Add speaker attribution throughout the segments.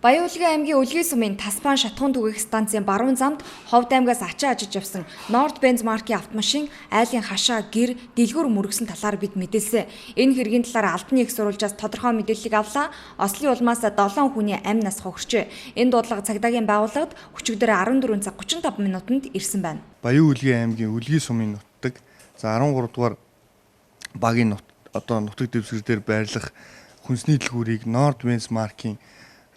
Speaker 1: Баян-Өлгий аймгийн Өлгий сумын Таспан шатахуун түгээх станцын баруун замд Ховд аймгаас ачаа ажиж явсан Nord Benz маркийн автомашин айлын хашаа, гэр, дэлгүүр мөргсөн талаар бид мэдээлсэн. Энэ хэргийн талаар албаны их сурвалжаас тодорхой мэдээллийг авлаа. Ослын улмаас 7 хүний амь нас хохирчээ. Энэ дуудлага цагдаагийн байгууллагад өчигдөр 14 цаг 35 минутанд ирсэн байна.
Speaker 2: Баян-Өлгий аймгийн Өлгий сумын нутаг за 13 дугаар багийн одоо нутаг дэвсгэр дээр байрлах хүнсний дэлгүүрийг Nord Benz маркийн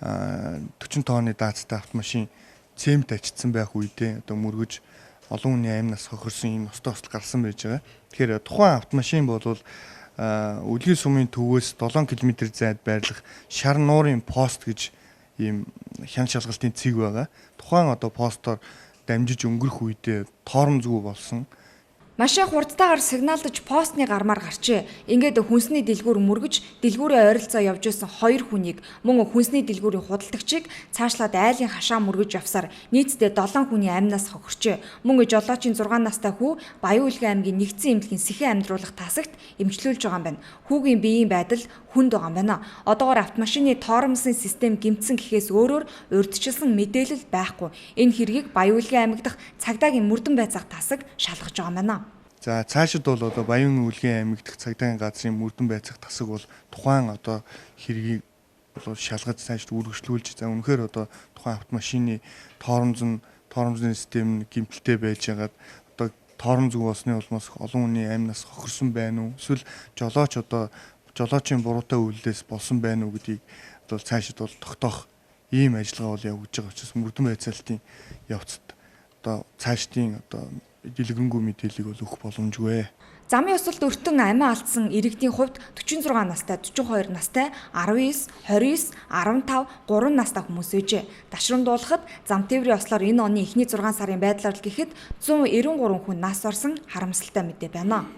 Speaker 2: 40 тонны даацтай автомашин цемент ачидсан байх үедээ одоо мөргөж олон хүний амь нас хохирсон ийм ёстой осол гарсан байж байгаа. Тэгэхээр тухайн автомашин бол Өлгий сумын төвөөс 7 км зайд байрлах Шар нуурын пост гэж ийм хян шалгалтын цэг байгаа. Тухайн одоо постоор дамжиж өнгөрөх үедээ тоормзгүй болсон.
Speaker 1: Машин хурдтайгаар сигналдаж постны гармаар гарчээ. Ингээд хүнсний дэлгүүр мөргөж, дэлгүүрээ ойролцоо явж байсан хоёр хүнийг мөн хүнсний дэлгүүрийн худалдагчийг цаашлаад айлын хашаа мөргөж явсаар нийтдээ 7 хүний амь нас хохирчээ. Мөн жолоочийн 6 настай хүү Баян-Өлгий аймгийн нэгдсэн эмнэлгийн сэхэн амьдруулах тасагт эмчлүүлж байгаа юм байна. Хүүгийн биеийн байдал хүнд байгаа юм байна. Одоогоор автомашины тоормосын систем гэмтсэн гэхээс өөрөөр урьдчилсан мэдээлэл байхгүй. Энэ хэргийг Баян-Өлгий аймаг дахь цагдаагийн мөрдөн байцаах тасаг шалгаж байгаа юм байна.
Speaker 2: За цаашид бол одоо Баян-Өлгий аймаг дахь цагдаагийн газрын мөрдөн байцаах тасаг бол тухайн одоо хэргийг бол шалгаж цаашд үргэлжлүүлж, за үнэхээр одоо тухайн автомашины тоормзны систем нь гэмтэлтэй байж байгаад одоо тоормзгүй болсны улмаас олон хүний амь нас хохирсон байна уу? Эсвэл жолооч одоо жолоочийн буруутай үйлдэлээс болсон байна уу гэдгийг одоо цаашид бол тогтоох ийм ажиллагаа бол явагдаж байгаа учраас мөрдөн байцаалтын явцад одоо цаашдын одоо дэлгэрэнгүй мэдээллийг бол өгөх боломжгүй.
Speaker 1: Замын ёсолд өртөн амиа алдсан иргэдийн хувьд 46 настай, 42 настай, 19, 29, 15, 3 настай хүмүүс байжээ. Ташрамдуулахад зам тээврийн ослоор энэ оны эхний 6 сарын байдлаар л гэхэд 193 хүн нас орсон харамсалтай мэдээ байна.